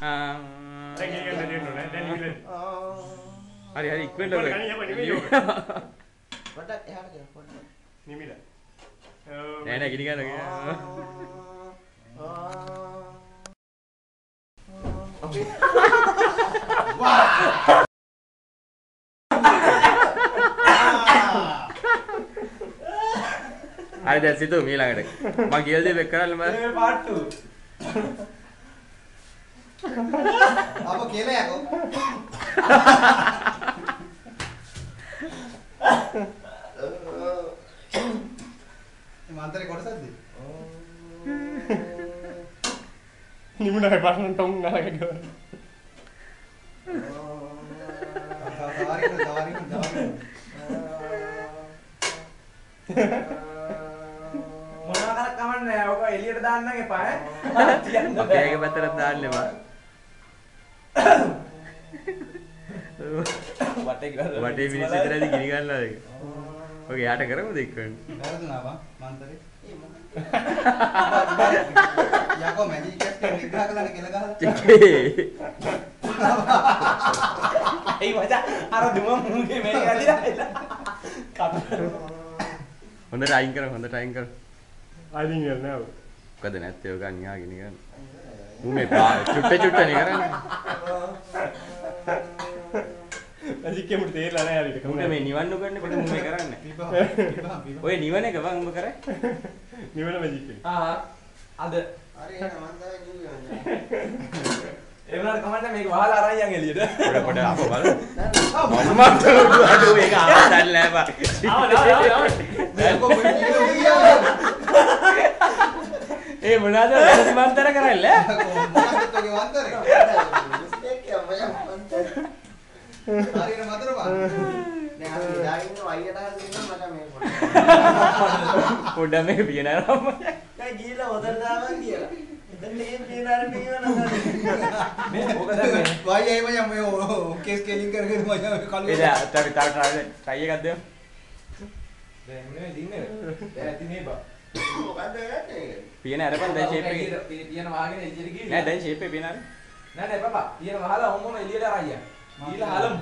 ආ දැන් ඒක නැති වෙන්න ඕනේ. දැන් නිවිලා. හරි හරි ඉක්මනට ඔක. නෙමෙයි ඔක. පොඩ්ඩක් එහාට ගියා පොඩ්ඩක්. නිමිලා. නෑ නෑ ගිනි ගන්න. හරි දැන් සිතු මේ ළඟට. මං කියලා දෙයක් කරන්න බෑ. මේ පාට් 2. අපෝ කියලා යකෝ. මේ මන්තරේ කොටසක්ද? නිමුණා පාරන ටොං ගාලා ගියා. තව හරින්න තව හරින්න තව හරින්න. මොනවා කරක් කමන්නේ නෑ. ඔක එළියට දාන්න නම් එපා ඈ. තියන්න බෑ. අපේ එක පැත්තට දාන්න එපා. වටේ ගහලා. වටේ මිනිස්සු විතරයි ගිනි ගන්නවා ඒක. ඔක යාට කරමුද ඉක්මනට? වැරදුනා බං මන්තරේ. යකෝ මැජික් එකක් විග්‍රහ කළානේ කෙල ගහලා. චිකේ. ඇයි මචං අර දුම මුගේ මේක ඇදිලා එලා. කප. හොඳට අයින් කරමු හොඳට අයින් කරමු. අයින් කරන්නේ නෑ ඔක. මොකද නැත්තේ ඔක නිහා ගිනි ගන්න. ඌ මේ චුට්ට චුට්ටනේ කරන්නේ. මැජික් එක මුට තේරිලා නෑ හරියට. උන්ට මේ නිවන් නොකරන්නේ කොට මුන් මේ කරන්නේ. පීපහන් පීපහන් පීපහන්. ඔය නිවන එක බං උඹ කරේ. නිවන මැජික් එක. ආ අද හරි එහෙනම් මං තමයි කිව්වේ මචං. ඒ වුණාට කමන්නේ මේක වහලා අරන් යන් එළියට. පොඩ පොඩ අපෝ බලමු. මම අඩෝ ඒක ආව දන්නේ නෑ බං. ආව ආව ආව. යකෝ මොකද කියන්නේ? ඒ මොනවාද වැරදි මන්තර කරන්නේ ඈ? යකෝ මොකක්ද ඔගේ මන්තරේ? මිස්ටේක් එක මචං මන්තරේ. හරියට මතර බං. දැන් අපි නිදාගෙන ඉන්නවා අයියට හරි දෙන්නම් මචං මේක පොඩ්ඩක්. පොඩ්ඩක් මේක පියන අරන් දැන් ගිහලා හොදට දාපන් කියලා. දැන් මේ පියන අරන් ඉවර නේද? මේ ඕක දැන් මේ වයි ඇයි මචං මේ ඕකේ ස්කේලින් කරගෙන මචං මේ කළු. ඒ දැන් තව තව ට්‍රයි එකක් දෙමු. දැන් නෙමෙයි දින්නේ. දැන් ඇති නේ බා. මොකද්ද කරන්නේ? පියන අරපන් දැන් ෂේප් එකේ. පියන වහගෙන එළියට ගිහින්. නෑ දැන් ෂේප් එකේ පියන අර. නෑ නෑ බබා පියන වහලා ඔම්මම එළියට අරන් යන්න. ගිහිල්ලා හලමු.